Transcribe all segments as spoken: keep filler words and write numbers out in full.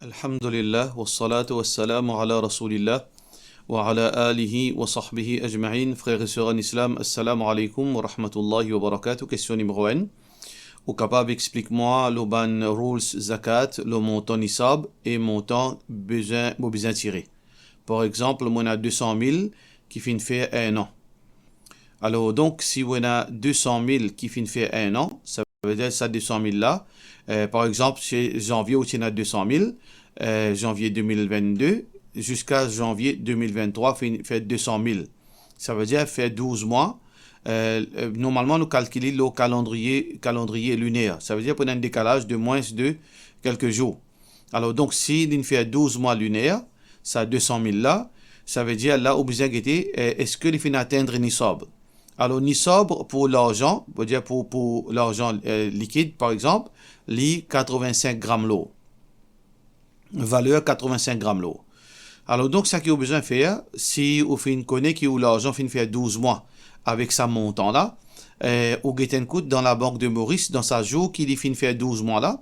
Alhamdulillah, wassalatu wassalamu ala Rasoulillah, wa ala alihi wa sahbihi ajma'in. Frères et sœurs en islam, assalamu alaikum wa rahmatullahi wa barakatuh. Kestion nimero enn. Ou kapav explik mwa lor bann rules zakat, lor montan nisab e montan bizin, mo bizin tire? Par examp, mo ena de san mil ki finn fer enn an. Alor, donk, si ou ena de san mil ki finn fer enn an, savedir sa de san mil la, eh, par examp, se zanvie ou ti ena de san mil, eh, zanvie de mil vennde, ziska zanvie de mil venntrwa, finn fer de san mil. Savedir fer douz mwa. Eh, eh, normalman, nou kalkil li lor kalandriye, kalandriye liner. Savedir pou ena enn dekalaz de mwins de kelke zour. Alor, donk, si li finn fer douz mwa liner, sa de san mil la, savedir la, ou bizin gete, eh, eski li finn atenn nisab. Alor, nisab pou larzan, vedir pou, pou larzan, eh, likid, par examp, li katrovensink gram lor. Valer katrovensink gram lor. Alor, donk, sa ki ou bizin fer, si ou finn kone ki ou larzan finn fer douz mwa avek sa montan la, eh, ou get enn kout dan Labank de Moris, dan sa zour ki li finn fer douz mwa la,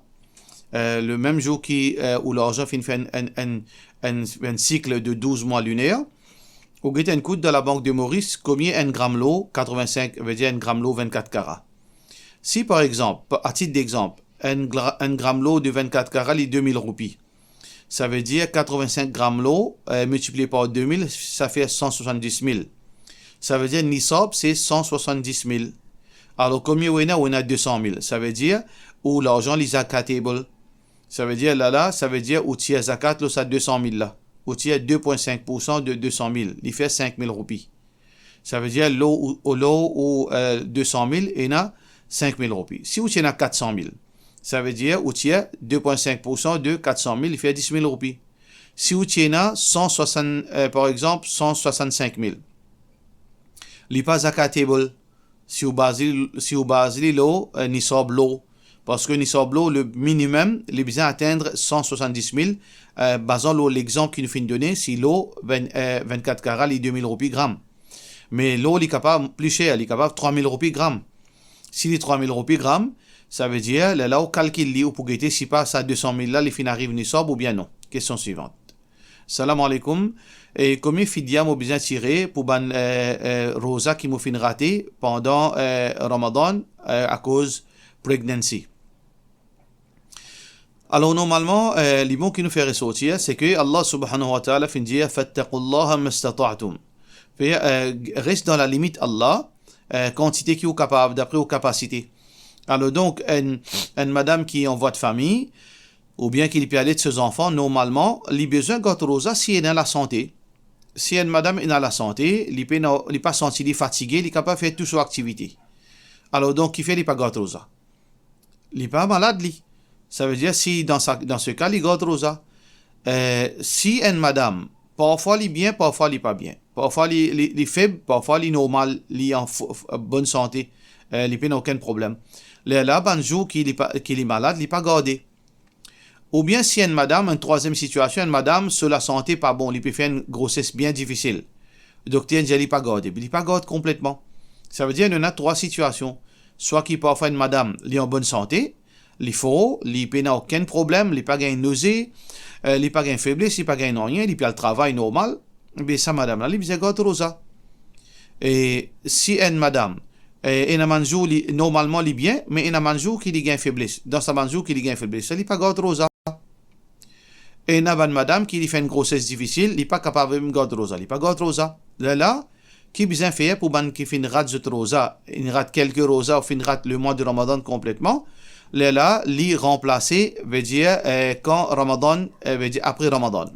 eh, le mem zour ki, eh, ou larzan finn fer enn, enn, enn, enn, enn sik de douz mwa liner, ou get enn kout dan Labank de Moris, komie enn gram lor katrovensink, vedir enn gram lor vennkat kara. Si, par examp, pa-, a tit dexanp, enn gra-, enn gram lor de vennkat kara, li de mil roupi. Savedir katrovensink gram lor, eh, miltiplie par de mil, sa fer san swasanndis mil. Savedir nisab, se san swasanndis mil. Alor, komie ou ena, ou ena de san mil. Savedir, ou larzan, li zakatable. Savedir, la, la, savedir, ou tir zakat lor sa de san mil la. Ou tir de pwin sink poursan de de san mil. Li fer sink mil roupi. Savedir, lor ou, lor ou, eh, de san mil, ena sink mil roupi. Si ou ti ena kat san mil, savedir, ou tir de pwin sink poursan de kat san mil, li fer dis mil roupi. Si ou ti ena san swasann, eh, par examp, san swasannsink mil, li pa zakatable. Si ou baz li, si ou baz li lor, eh, nisab lor. Parski nisab lor, le minimum, li bizin atenn san swasanndis mil, eh, bazan lor lexanp ki nou finn done, si lor vinn, eh, vennkat kara, li de mil roupi gram. Me lor, li kapav pli ser, li kapav trwa mil roupi gram. Si li trwa mil roupi gram, savedir, lerla ou kalkil li, ou pou gete si pa sa de san mil la, li finn ariv nisab oubien non. Kestion swivant. Salam aleykoum. E komie fidya mo bizin tire pou bann, eh, eh, roza ki mo finn rate pandan, eh, Ramadan, eh, akoz pregnancy? Alor, normalman, eh, li bon ki nou fer resorti, se ke Allah subhanahu wa ta'ala finn dir, "Fattaqullaha mastata'tum." Fer, eh, res dan lalimit Allah, eh, kantite ki ou kapav, dapre ou kapasite. Alor, donk, enn, enn madam ki an vwa de fami, oubien ki li pe alet so zanfan, normalman, li bizin gard roza si ena lasante. Si enn madam ena lasante, li pena, li pa santi li fatige, li kapav fer tou so aktivite. Alor, donk, kifer li pa gard roza? Li pa malad, li. Savedir, si dan sa, dan se ka, li gard roza. Eh, si enn madam, parfwa li bien, parfwa li pa bien. Parfwa li, li, li feb, parfwa li normal, li an fo-, f-, bonn sante, eh, li pena okenn problem. Lerla, bann zour ki li pa, ki li malad, li pa garde. Oubien si enn madam, enn trwaziem sitiasion, enn madam, so lasante pa bon, li pe fer enn groses bien difisil. Dokter dir li pa garde, li pa gard konpletman. Savedir, nou ena trwa sitiasion. Swa ki parfwa enn madam, li an bonn sante, li for, li pena okenn problem, li pa gagn noze, eh, li pa gagn febles, li pa gagn nanye, li pe al travay normal, be sa madam la, li bizin gard roza. E si enn madam, eh, ena bann zour li, normalman li bien, me ena bann zour ki li gagn febles. Dan sa bann zour ki li gagn febles, li pa gard roza. Ena bann madam ki li fer enn groses difisil, li pa kapav mem gard roza, li pa gard roza. Lerla, ki bizin fer pou bann ki finn rat zot roza, finn rat kelke roza, ou finn rat le mwa de Ramadan konpletman, lerla, li ranplase, vedir, eh, kan Ramadan, eh, vedir apre Ramadan.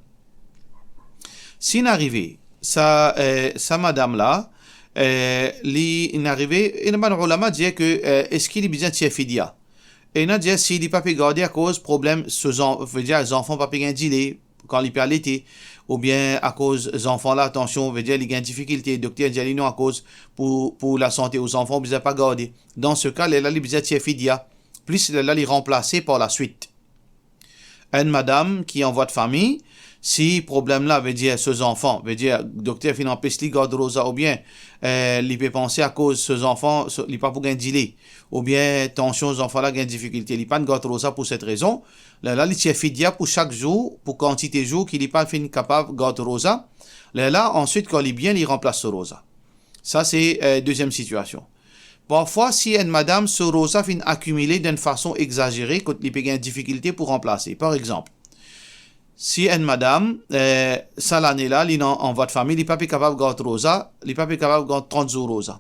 Si inn arive, sa, eh, sa madam la, eh, li inn arive, ena bann oulama dir ke, eh, eski li bizin tir fidya? Ena dir si li pa pe garde akoz problem so zan-, vedir zanfan pa pe gagn dile kan li pe alete, oubien akoz zanfan la, tansion, vedir li gagn difikilte, dokter dir li non, akoz pou, pou lasante ou zanfan, ou bizin pa garde. Dan se ka, lerla li bizin tir fidya. Plis lerla li ranplase par laswit. Enn madam ki an vwa de fami, Si problem la, vedir so zanfan, vedir dokter finn anpes li gard roza, oubien, eh, li pe panse akoz so zanfan, so, li pa pou gagn dile, oubien tansion zanfan la gagn difikilte, li pa'nn gard roza pou set rezon, lerla li tir fidya pou sak zour, pou kantite zour ki li pa finn kapav gard roza. Lerla, answit, kan li bien, li ranplas so roza. Sa se, eh, deziem sitiasion. Parfwa, si enn madam so roza finn akimile dan enn fason egzazere, kot li pe gagn difikilte pou ranplase. Par exanp, si enn madam, eh, sa lane la, li ena anvwad fami, li pa pe kapav gard roza, li pa pe kapav gard trant zour roza.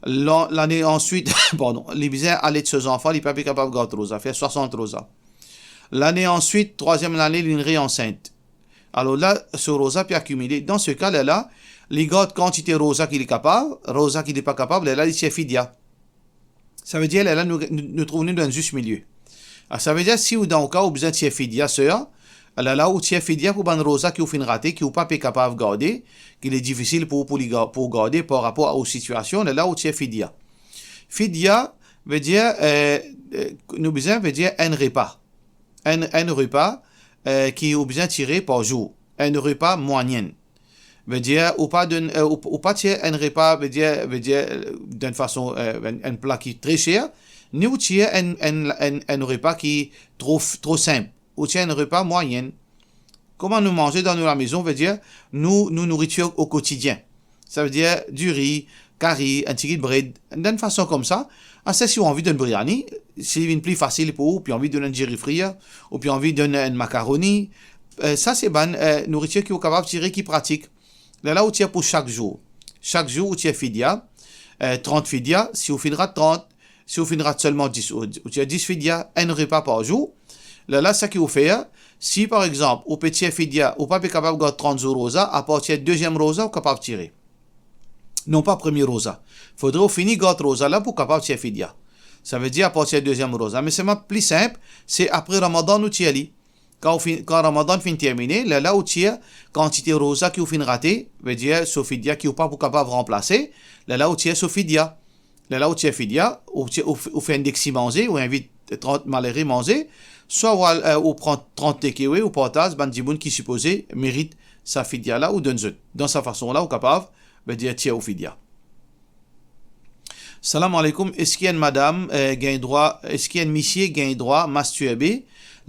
Lan-, lane answit, pardon, li bizin alet so zanfan, li pa pe kapav gard roza, fer swasant roza. Lane answit, trwaziem lane, li re ansint. Alor la, so roza pe akimile. Dan se ka lerla, li gard kantite roza ki li kapav, roza ki li pa kapav, lerla li tir fidya. Savedir, lerla nou, nou, nou trouv nou dan zis milie. Ah, savedir, si ou dan ou ka, ou bizin tir fidya, ser, lerla ou tir fidya pou bann roza ki ou finn rate, ki ou pa pe kapav garde, ki li difisil pou, pou li ga-, pou garde par rapor a ou sitiasion, lerla ou tir fidya. Fidya, vedir, eh, eh, nou bizin, vedir enn repa. Enn, enn repa, eh, ki ou bizin tire par zour. Enn repa mwayinn. Vedir, ou pa donn, eh, ou, ou pa tir enn repa, vedir, vedir, eh, dan enn fason, eh, enn, enn pla ki tre ser, ni ou tir enn, enn, enn, enn repa ki tro f-, tro sinp. Ou tir enn repa mwayinn. Kouma nou manze dan nou lamezon, vedir nou, nou nouritir o kotidien. Savedir diri, kari, enn tigit bred, dan enn fason koumsa. Ase si ou anvi donn briani, si li vinn pli fasil pou ou, ou pe anvi donn enn diri frir, ou pe anvi donn enn makaroni, eh, sa se bann, eh, nouritir ki ou kapav tire ki pratik. Lerla ou tir pou sak zour. Sak zour ou tir fidya, eh, trant fidya, si ou finn rat trant, si ou finn rat selman dis, ou, ou tir dis fidya, enn repa par zour. Lerla sa ki ou fer, si par exanp, ou pe tir fidya, ou pa pe kapav gard trant zour roza, apartir deziem roza, ou kapav tire. Non pa premie roza. Fodre ou fini gard roza la pou kapav tir fidya. Savedir apartir deziem roza. Me selman pli sinp, se apre Ramadan nou tir li. Kan ou fin, kan Ramadan finn termine, lerla ou tir kantite roza ki ou finn rate, vedir so fidya ki ou pa pou kapav ranplase, lerla ou tir so fidya. Lerla ou tir fidya, ou tir, ou f-, ou fer enn deksi manze, ou invit trant malere manze, swa ou al, eh, ou pran trant takeaway, ou partaz bann dimoun ki sipoze merit sa fidya la, ou donn zot. Dan sa fason la, ou kapav, vedir tir ou fidya. Salam aleykoum, eski enn madam, eh, gagn drwa, eski enn misie gagn drwa mastirbe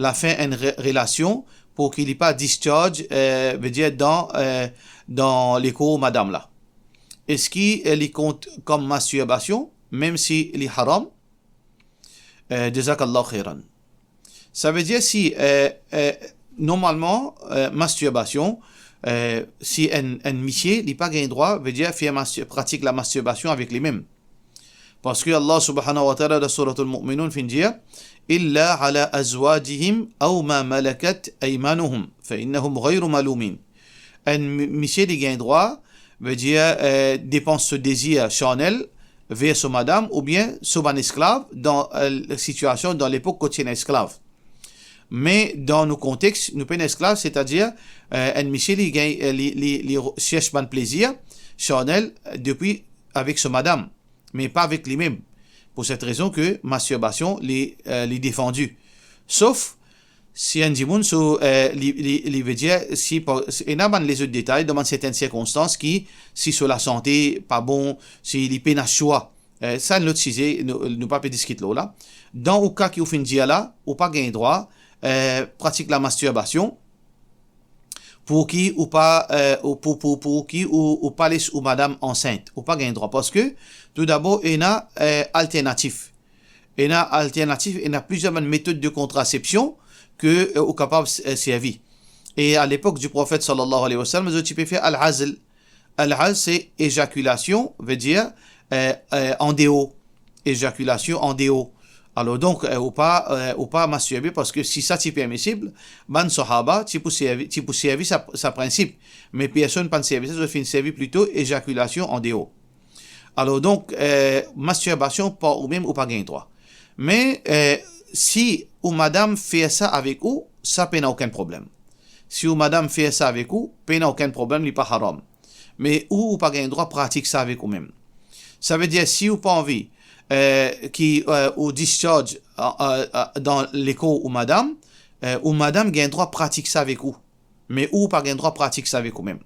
lafin enn re-, relasion pou ki li pa discharge, eh, vedir dan, eh, dan lekor madam la? Eski, eh, li kont kom mastirbasion, mem si li haram? Eh, jazakallahu khairan. Savedir si, eh, eh, normalman, eh, mastirbasion, eh, si enn, enn misie, li pa gagn drwa, vedir fer mastir-, pratik lamastirbasion avek limem. Parski Allah subhanahu wa ta'ala dan Suratul Mu'minun finn dir, "Illa ala azwajihim aw ma malakat aymanuhum, fa innahum ghayru malumin." Enn mi-, misie li gagn drwa, vedir, eh, depans so dezir charnel ver so madam oubien so bann esklav dan, eh, sitiasion dan lepok kot ti ena esklav. Me dan nou kontex, nou pena esklav, setadir, eh, enn misie li gagn, eh, li, li, li ro-, sers bann plezir charnel, eh, depi avek so madam, me pa avek limem. Pou set rezon ke mastirbasion li, eh, li defandi. Sof si enn dimoun so, eh, li, li, li vedir, si pa, si, ena bann lezot detay dan bann sertenn sirkonstans ki, si so lasante pa bon, si li pena swa. Eh, sa enn lot size, nou, nou pa pe diskit lor la. Dan ou ka ki ou finn dir la, ou pa gagn drwa, eh, pratik lamastirbasion, pou ki ou pa, eh, ou pou, pou, pou ki ou, ou pa les ou madam ansint, ou pa gagn drwa. Parski, toudabor, ena, eh, alternatif. Ena alternatif, ena plizier bann metod de kontrasepsion ke, eh, ou kapav, eh, servi. E a lepok di Profet sallallahu alayhi wa sallam, zot ti pe fer al-azl. Al-azl, se ezakilasion, vedir, eh, eh, andeor. Ezakilasion andeor. Alor donk, eh, ou pa, eh, ou pa mastirbe, parski si sa ti permisib, bann sahaba ti pou servi, ti pou servi sa, sa prinsip. Me personn pa'nn servi sa, zot finn servi plito ezakilasion andeor. Alor donk, eh, mastirbasion par oumem ou pa gagn drwa. Me, eh, si ou madam fer sa avek ou, sa pena okenn problem. Si ou madam fer sa avek ou, pena okenn problem, li pa haram. Me ou, ou pa gagn drwa pratik sa avek oumem. Savedir, si ou pa anvi, eh, ki, eh, ou discharge, eh, eh, eh, dan lekor ou madam, eh, ou madam gagn drwa pratik sa avek ou. Me ou pa gagn drwa pratik sa avek ou mem.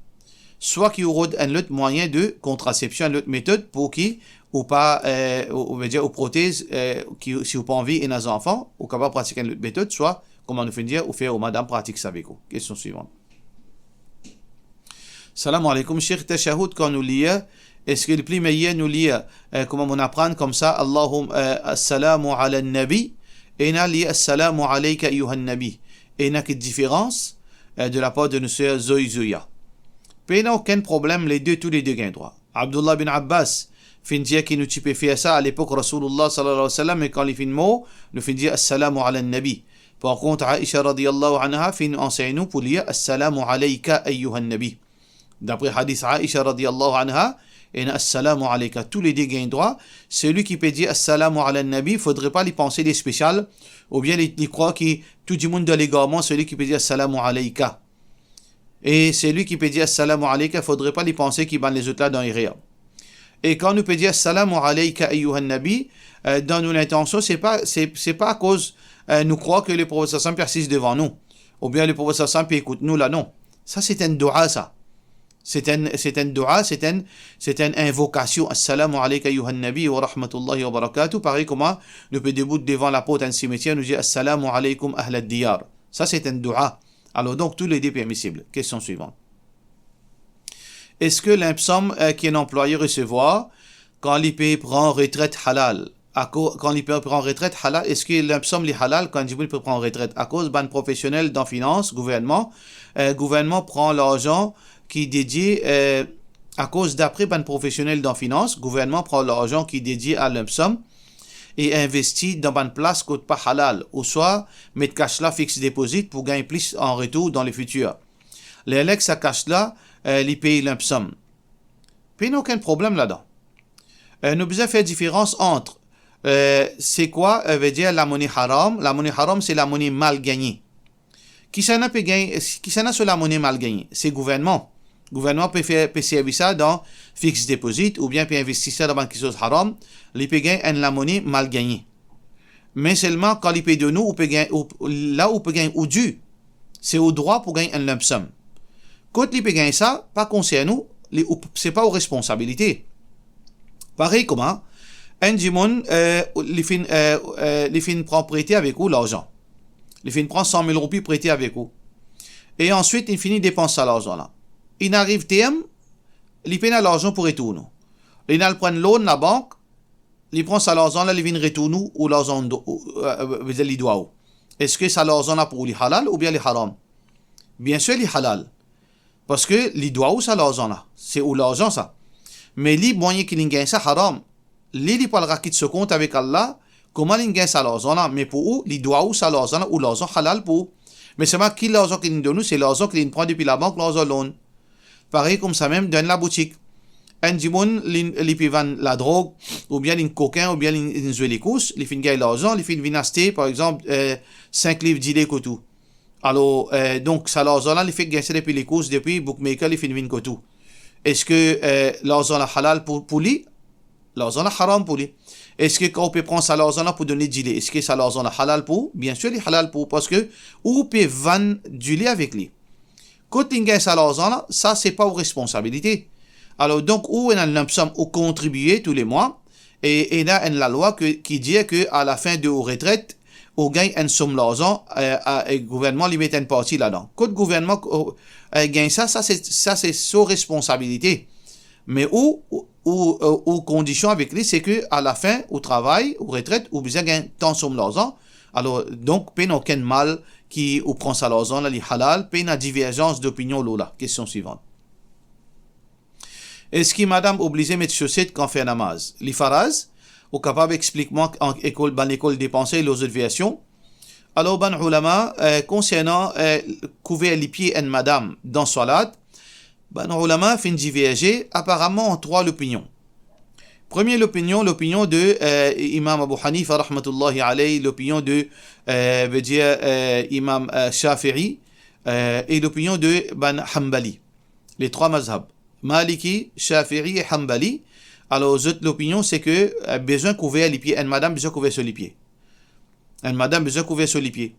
Swa ki ou rod enn lot mwayin de kontrasepsion, enn lot metod pou ki ou pa, eh, ou, ou vedir ou protez, eh, ki, si ou pa anvi ena zanfan, ou kapav pratik enn lot metod, swa, kouma nou finn dir, ou fer ou madam pratik sa avek ou. Kestion swivan. Salam aleykoum, Sheikh, tashahoud kan nou lir, eski li pli meyer nou lir, eh, kouma monn aprann koumsa, Allahum-, eh, assalamu ala nabi, ena lir assalamu alayka ayyuhan nabi? Ena ki diferans, eh, de lapar de nou ser Zoy Zoya? Pena okenn problem, le de, tou le de gagn drwa. Abdullah bin Abbas finn dir ki nou ti pe fer sa alepok Rasoulillah sallallahu alayhi wa sallam, me kan li finn mor, nou finn dir assalamu ala nabi. Par kont, Aisha radiyallahu anha finn ansegn nou pou lir assalamu alayka ayyuhan nabi. Dapre hadis Aisha radiyallahu anha, ena assalamu alayka, tou le de gagn drwa. Seli ki pe dir assalamu ala nabi, fodre pa li panse li spesial, oubien li, li krwar ki tou dimoun dan legarman, seli ki pe dir assalamu alayka. E seli ki pe dir assalamu alayka, fodre pa li panse ki bann lezot la dan erer. E kan nou pe dir assalamu alayka ayyuhan nabi, eh, dan nou lintansion, se pa, se, se pa akoz, eh, nou krwar ki Leprofet sallallahu alayhi wa sallam pe asiz devan nou, oubien Leprofet sallallahu alayhi wa sallam pe ekout nou la, non. Sa se enn doua, sa. Se enn, se enn doua, se enn, se enn invokasion. Assalamu alayka ayyuhan nabi wa rahmatullahi wa barakatuh. Parey kouma nou pe debout devan laport enn simetier, nou dir assalamu alaykum ahlad diyar. Sa se enn doua. Alor donk, tou le de permisib. Kestion swivan. Eski lump sum, eh, ki enn anplwaye resevwar kan li pe pran retret halal? Ako-, kan li pe pran retret halal, eski lump sum li halal kan dimoun pe pran retret? Akoz bann profesionel dan finans, gouvernman, eh, gouvernman pran larzan ki dedie, eh, akoz dapre bann profesionel dan finans, gouvernman pran larzan ki dedie a lump sum e investi dan bann plas kot pa halal, ouswa met kas la fix deposit pou gagn plis an retour dan lefitir. Lerla sa kas la, eh, li pey lump sum. Pena okenn problem ladan. Eh, nou bizin fer diferans ant, eh, se kwa, eh, vedir lamone haram. Lamone haram, se lamone mal gagne. Kisannla pe gagn, kisannla so lamone mal gagne? Se gouvernman. Gouvernman pe fer, pe servi sa dan fix deposit oubien pe investi sa dan bann kiksoz haram, li pe gagn enn lamone mal gagne. Me selman kan li pe donn ou, ou pe gagn, ou, la ou pe gagn ou di, se ou drwa pou gagn enn lump sum. Kot li pe gagn sa, pa konsern ou, li, ou, se pa ou responsabilite. Parey kouma enn dimoun, eh, li finn, eh, eh, li finn pran prete avek ou larzan. Li finn pran san mil roupi prete avek ou. E answit, li fini depans sa larzan la. Inn ariv term, li pena larzan pou retourn ou. Li al pran loan labank, li pran sa larzan la, li vinn retourn ou, ou larzan, ou, ou, eh, vedir li dwa ou. Eski sa larzan la pou ou li halal oubien li haram? Biensir li halal. Parski li dwa ou sa larzan la. Se ou larzan sa. Me li, mwayin ki linn gagn sa haram. Li, li pou al rakit so kont avek Allah, kouma linn gagn sa larzan la, me pou ou, li dwa ou sa larzan la, ou larzan halal pou ou. Me selman ki larzan ki linn donn ou, se larzan ki linn pran depi labank, larzan loan. Parey koumsa mem dan enn laboutik. Enn dimoun, li, li pe vann ladrog, oubien linn kokin, oubien linn, linn zwe lekous, li finn gagn larzan, li finn vinn aste, par exanp, eh, sink liv dile kot ou. Alor, eh, donk, sa larzan la, li fek gagn sa depi lekous, depi bookmaker, li finn vinn kot ou. Eski, eh, larzan la halal pou, pou li? Larzan la haram pou li. Eski kan ou pe pran sa larzan la pou donn li dile, eski sa larzan la halal pou ou? Biensir li halal pou ou, parski ou pe vann dile avek li. Kot linn gagn sa larzan la, sa se pa ou responsabilite. Alor, donk, ou ena enn lump sum, ou kontribie tou le mwa, e ena enn lalwa ke, ki dir ke a lafin de ou retret, ou gagn enn som larzan, eh, a, e gouvernman li met enn parti ladan. Kot gouvernman, eh, gagn sa, sa se, sa se so responsabilite. Me ou, ou, ou, eh, ou kondision avek li, se ke a lafin ou travay, ou retret, ou bizin gagn tan som larzan. Alor, donk, pena okenn mal ki ou pran sa larzan la, li halal, pena diverzans dopinion lor la. Kestion swivan. Eski madam oblize met soset kan fer namaz? Li faraz? Ou kapav explik mwa an ekol, bann lekol depanse lor zot version? Alor, bann oulama, eh, konsernan, eh, kouver lipie enn madam dan swalat, bann oulama finn diverze aparaman an trwa lopinion. Premie lopinion, lopinion de, eh, Imam Abu Hanifa rahmatullahi alayh, lopinion de, eh, vedir, eh, Imam, eh, Shafi'i, eh, e lopinion de bann Hanbali. Le trwa mazhab, Maliki, Shafi'i e Hanbali. Alor, zot lopinion se ke, eh, bizin kouver lipie, enn madam bizin kouver so lipie. Enn madam bizin kouver so lipie.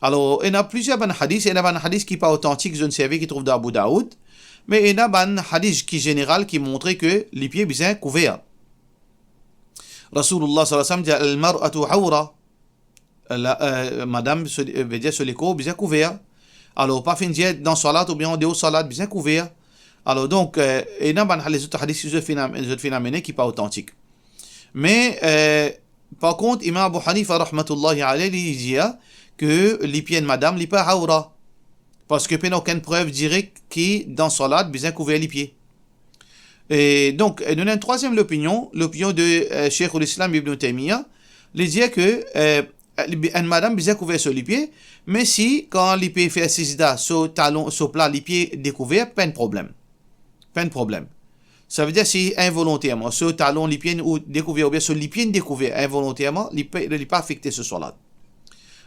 Alor, ena plizier bann hadis, ena bann hadis ki pa otantik, zot servi, ki trouv dan Abu Daoud, me ena bann hadis ki zeneral ki montre ke lipie bizin kouver. Rasoulillah sallallahu alayhi wa sallam dir, "Al-mar'atu awra." La, eh, madam, so, eh, vedir so lekor bizin kouver. Alor, pa finn dir dan salat oubien andeor salat bizin kouver. Alor, donk, eh, ena bann, lezot hadis ki zot finn am-, zot finn amene ki pa otantik. Me, eh, par kont, Imam Abu Hanifa rahmatullahi alayh, li dir ke lipie enn madam, li pa awra. Parski pena okenn prev direk ki dan salat bizin kouver lipie. E donk, eh, nou ena enn trwaziem lopinion, lopinion de, eh, Sheikhul Islam Ibn Taymiyyah, li dir ke, eh, li bi-, enn madam bizin kouver so lipie, me si, kan li pe fer sijda, so talon, so pla lipie dekouver, pa enn problem. Pa enn problem. Savedir si involonterman, so talon lipie ou dekouver, oubien so lipie dekouver involonterman, li pe, li pa afekte so salat.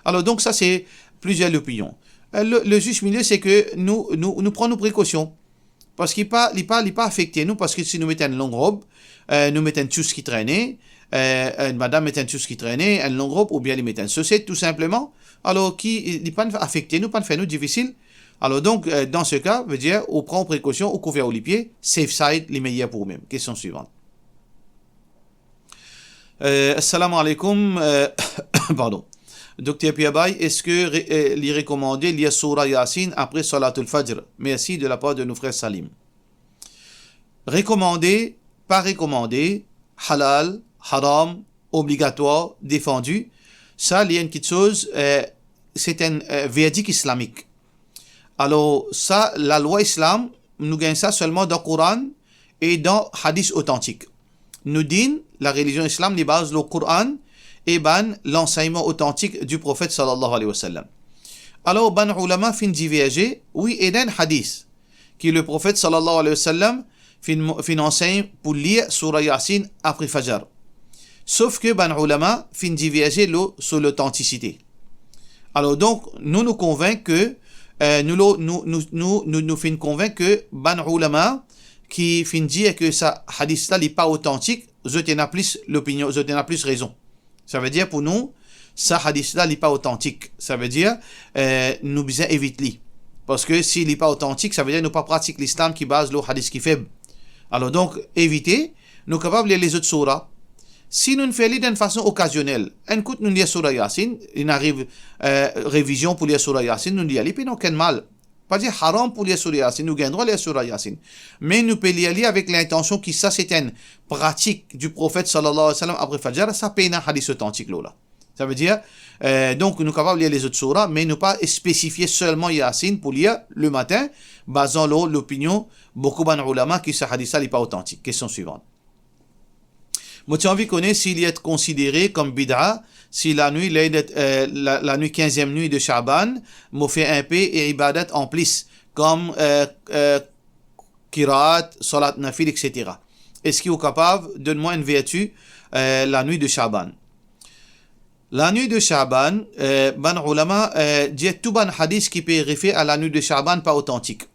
Alor, donk, sa se plizier lopinion. Eh, le, le zis milie, se ke nou, nou, nou pran nou prekosion. Parski pa, li pa, li pa afekte nou, parski si nou met enn long rob, eh, nou met enn tchous ki trene, eh, enn madam met enn tchous ki trene, enn long rob, oubien li met enn soset, tou sinpleman. Alor, ki, li pa'nn afekte nou, pa'nn fer nou difisil. Alor, donk, eh, dan se ka, vedir, ou pran prekosion, ou kouver ou lipie, safe side, li meyer pou ou mem. Kestion swivan. Eh, assalamu alaikum, eh, pardon. Dokter Pierre Bay, eski re-, eh, li rekomande lir Soura Yasin apre Salatul Fajr? Mersi de lapar de nou frer Salim. Rekomande, pa rekomande, halal, haram, obligatwar, defandi, sa li enn kiksoz, eh, se enn, eh, verdik islamik. Alor, sa, lalwa islam, nou gagn sa selman dan Koran e dan hadis otantik. Nou dinn, larelizion islam, li baz lor Koran e bann lansegnman otantik di Profet sallallahu alayhi wa sallam. Alor, bann oulama finn diverze, wi, ena enn hadis ki le Profet sallallahu alayhi wa sallam finn, finn ansegn pou lir Soura Yasin apre Fajar. Sof ke bann oulama finn diverze lor so lotantisite. Alor, donk, nou, nou konvink ke, eh, nou, lo-, nou, nou, nou, nou, nou finn konvink ke bann oulama ki finn dir ke sa hadis la, li pa otantik, zot ena plis lopinion, zot ena plis rezon. Savedir pou nou, sa hadis la, li pa otantik. Savedir, eh, nou bizin evit li. Parski si li pa otantik, savedir nou pa pratik lislam ki baz lor hadis ki feb. Alor, donk, evite, nou kapav lir lezot soura. Si nou fer li dan enn fason okazionel, enn kout nou lir Soura Yasin, inn ariv, eh, revizion pou lir Soura Yasin, nou lir li, pena okenn mal. Pa dir haram pou lir Soura Yasin, nou gagn drwa lir Soura Yasin. Me nou pe lir li avek lintansion ki sa se enn pratik di Profet sallallahu alayhi wa sallam apre Fajar, sa pena hadis otantik lor la. Savedir, eh, donk nou kapav lir lezot soura, me nou pa spesifie selman Yasin pou lir lematin, bazan lor lopinion boukou bann oulama ki sa hadis la li pa otantik. Kestion swivan. Mo ti anvi kone si li et konsidere kom bida, si lanwit, lanwit, eh, la, lanwit kinziem nwit de Shaban, mo fer inpe ibadat anplis, kom, eh, eh, kiraat, salat nafil, et cetera. Eski ou kapav donn mwa enn verti, eh, lanwit de Shaban? Lanwit de Shaban, eh, bann oulama, eh, dir tou bann hadis ki pe refer a lanwit de Shaban pa otantik.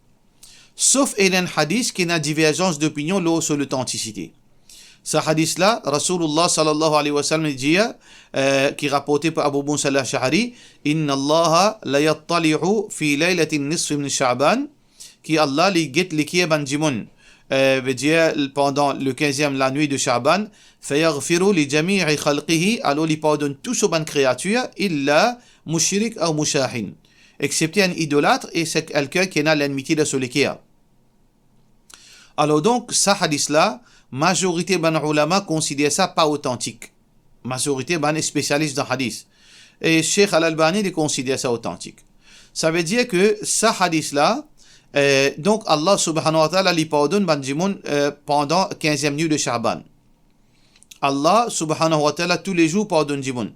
Sof ena enn hadis ki ena diverzans dopinion lor so lotantisite. Sa hadis la, Rasoulillah sallallahu alayhi wa sallam dir, eh, ki raporte par Abu Musa al-Ash'ari, "Inna Allaha la yattali'u fi laylatin nisfi min Sha'ban", ki Allah li get leker bann dimoun, eh, vedir pandan le kinziem lanwit de Shaban, "fayaghfiru li jami'i khalqihi", alor li pardonn tou so bann kreatir, "illa mushrik aw mushahin", exsepte enn idolat e se kelkenn ki ena lennmitie dan so leker. Alor donk, sa hadis la, mazorite bann oulama konsider sa pa otantik. Mazorite bann spesialis dan hadis. E Sheikh Al-Albani, li konsider sa otantik. Savedir ke sa hadis la, eh, donk Allah subhanahu wa ta'ala, li pardonn bann dimoun, eh, pandan kinziem nwit de Shaban. Allah subhanahu wa ta'ala toulezour pardonn dimoun.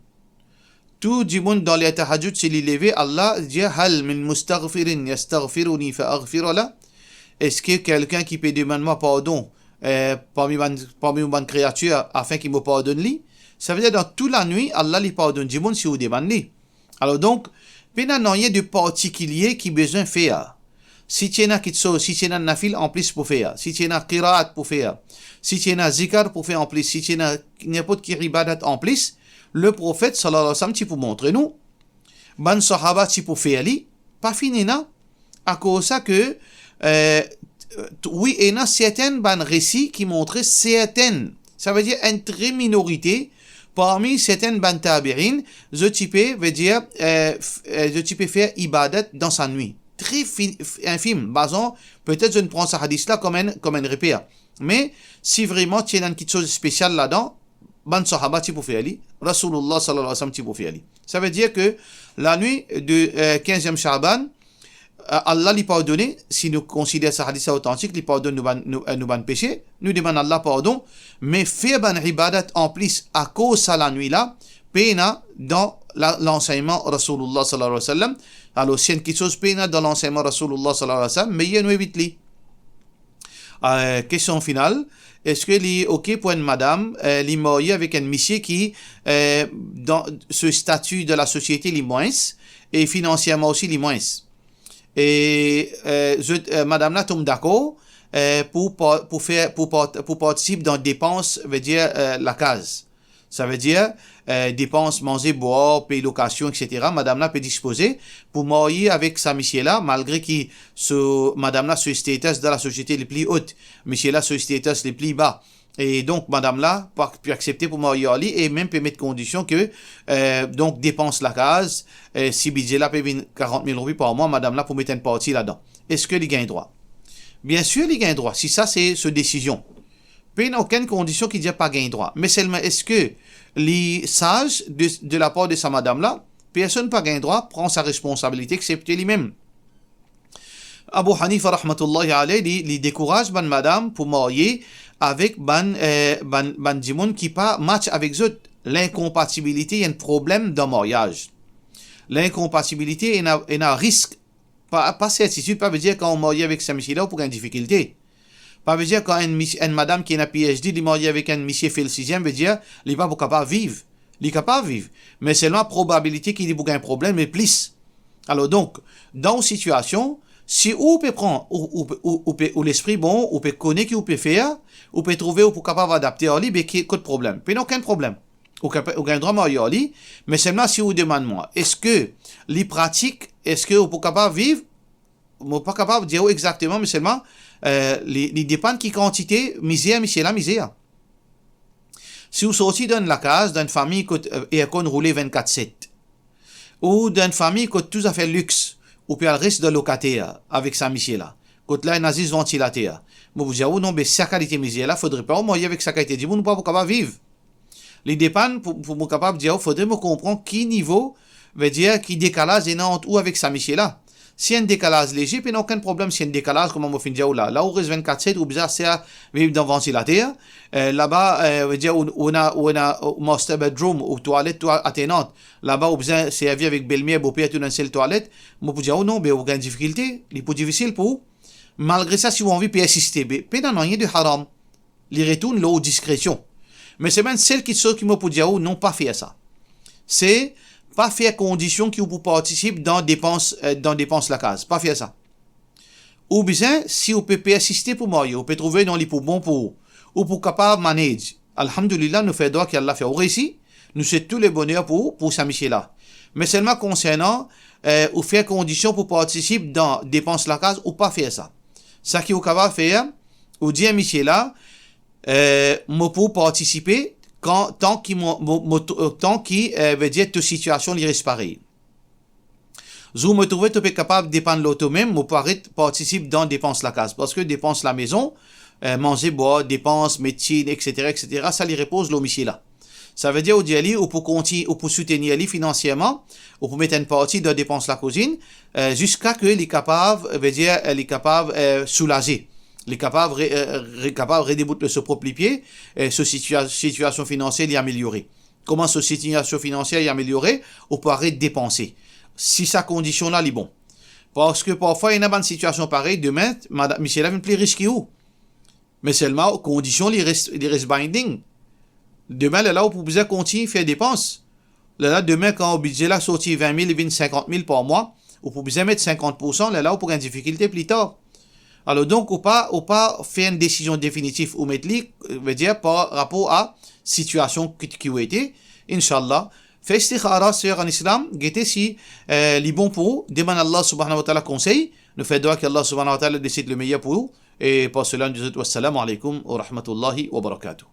Tou dimoun dan ler tahajjud, si li leve, Allah dir, "Hal min mustaghfirin yastaghfiruni fa aghfir lah?" Eski kelkenn ki pe demann mwa pardon, eh, parmi bann, parmi bann kreatir, afin ki mo pardonn li? Savedir dan tou lanwit, Allah li pardonn dimoun si ou demann li. Alor donk, pena nanye de partikilie ki bizin fer. Si ti ena kiksoz, si ti ena nafil anplis pou fer, si ti ena kiraat pou fer, si ti ena zikar pou fer anplis, si ti ena ninport ki ibadat anplis, le Profet sallallahu alayhi wa sallam ti pou montre nou. bann sahaba ti pou fer li, pa finn ena, akoz sa ke, eh, t-, wi, ena sertin bann resi ki montre sertin, savedir enn tre minorite parmi sertin bann tabiin, zot ti pe, vedir, eh, f-, eh, zot ti pe fer ibadat dan sa nwi. Tre fi-, f-, infim, bazan, petet zot pran sa hadis la kom enn, kom enn reper. Me si vreman ti ena enn kiksoz spesial ladan, bann sahaba ti pou fer li, Rasoulillah sallallahu alayhi wa sallam ti pou fer li. Savedir ke lanwit de, eh, kinziem Shaban, eh, Allah li pardone, si nou konsider sa hadis la otantik, li pardonn nou bann, nou, eh, nou bann pese, nou demann Allah pardon, me fer bann ibadat anplis akoz sa lanwit la, pena dan la, lansegnman Rasoulillah sallallahu alayhi wa sallam. Alor, si enn kiksoz pena dan lansegnman Rasoulillah sallallahu alayhi wa sallam, meyer nou evit li. Eh, kestion final, eski li oke pou enn madam, eh, li marye avek enn misie ki, eh, dan so stati dan lasosiete li mwins, e finansierman osi li mwins? E, eh, zot, eh, madam la tom dakor, eh, pou pa-, pou fer, pou part-, pou partisip dan depans, vedir, eh, lakaz. Savedir, eh, depans manze, bwar, pey lokasion, et cetera. Madam la pe dispoze pou marye avek sa misie la, malgre ki so, madam la so status dan lasosiete li pli ot, misie la so status li pli ba. E donk, madam la pa, pe aksepte pou marye ar li e mem pe met kondision ke, eh, donk, depans lakaz, eh, si bidze la pe vinn karant mil roupi par mwa, madam la pou met enn parti ladan. Eski li gagn drwa? Biensir, li gagn drwa, si sa se so desizion. Pena okenn kondision ki dir pa gagn drwa. Me selman, eski li saz de, de lapar de sa madam la? Personn pa gagn drwa pran sa responsabilite, eksepte limem. Abu Hanifa rahmatullahi alayh, li, li dekouraz bann madam pou marye avek bann, eh, bann, bann dimoun ki pa match avek zot. Linkonpatibilite, enn problem dan maryaz. Linkonpatibilite, ena, ena risk. Pa, pa sertitid, pa vedir kan ou marye avek sa misie la, ou pou gagn difikilte. Pa vedir kan enn mis-, enn madam ki ena P H D, li marye avek enn misie fer siziem, vedir li pa pou kapav viv. Li kapav viv, me selman probabilite ki li pou gagn problem e plis. Alor donk, dan ou sitiasion, si ou pe pran, ou, ou, ou, ou pe, ou lespri bon, ou pe kone ki ou pe fer, ou pe trouve ou pou kapav adapte ar li, be ki, kot problem? Pena okenn problem. Ou kapav, ou gagn drwa marye ar li, me selman si ou demann mwa, eski li pratik, eski ou pou kapav viv? Mo pa kapav dir ou exakteman, me selman, eh, li, li depann ki kantite mizer misie la mizer. Si ou sorti dan enn lakaz, dan enn fami kot, eh, aircon roule vennkat set, ou dan enn fami kot tou zafer lix, ou pe al res dan lokater avek sa misie la, kot la ena zis vantilater, mo pou dir ou, non, be sa kalite mizer la, fodre pa ou marye avek sa kalite dimoun, ou pa pou kapav viv. Li depann, pou, pou mo kapav dir ou, fodre mo konpran ki nivo, vedir ki dekalaz ena ant ou avek sa misie la. Si enn dekalaz lezie, pena okenn problem. Si enn dekalaz, kouma mo finn dir ou la, la ou res vennkat set, ou bizin servi dan vantilater, eh, laba, eh, vedir ou, ou ena, ou ena, ou master bedroom, ou twalet, twa-, atenant, laba ou bizin servi avek belmer, boper, tou dan enn sel twalet, mo pou dir ou non, be ou gagn difikilte, li pou difisil pou ou. Malgre sa, si ou anvi persiste, be, pena nanye de haram. Li retourn lor ou diskresion. Me selman sel kiksoz ki mo pou dir ou, non, pa fer sa. Se pa fer kondision ki ou pou partisip dan depans, eh, dan depans lakaz. Pa fer sa. Ou bizin, si ou pe persiste pou marye, ou pe trouve non li pou bon pou ou, ou pou kapav manage. Alhamdulillah, nou fer dwa ki Allah fer ou reisi, nou swet tou le boner pou, pou sa misie la. Me selman konsernan, eh, ou fer kondision pou partisip dan depans lakaz, ou pa fer sa. Sa ki ou kapav fer, ou dir misie la, eh, mo pou partisipe kan, tan ki mo, mo, mo, tan ki, eh, vedir to sitiasion li res parey. Zour mo trouve to pe kapav depann lor to mem, mo pou aret partisip dan depans lakaz, parski depans lamezon, eh, manze, bwar, depans medsin, et cetera, et cetera, sa li repoz lor misie la. Savedir ou dir li, ou pou konti-, ou pou soutenir li finansierman, ou pou met enn parti dan depans lakouzinn, eh, ziska ke li kapav, vedir, eh, li kapav, eh, soulaze. Li kapav re-, eh, re-, kapav redebout lor so prop lipie, eh, so sitia-, sitiasion finansier li ameliore. Kouma so sitiasion finansier li ameliore, ou pou aret depanse. Si sa kondision la li bon. Parski parfwa ena bann sitiasion parey, demin, mada-, misie la vinn pli ris ki ou. Me selman, kondision li res, li res binding. Demin, lerla ou pou bizin kontign fer depans. Lerla, demin, kan ou bidze la sorti vin mil, li vinn sinkant mil par mwa, ou pou bizin met sinkant poursan, lerla ou pou gagn difikilte pli tar. Alor donk, ou pa, ou pa fer enn desizion definitif, ou met li, vedir, par rapor a sitiasion ki, ki ou ete, inshallah, Fer istikhara, ser an Islam, gete si, eh, li bon pou ou, demann Allah subhanahu wa ta'ala konsey, nou fer dwa ki Allah subhanahu wa ta'ala desid le meyer pou ou, e par sela nou dir zot wassalamu alaikum wa rahmatullahi wa barakatuh.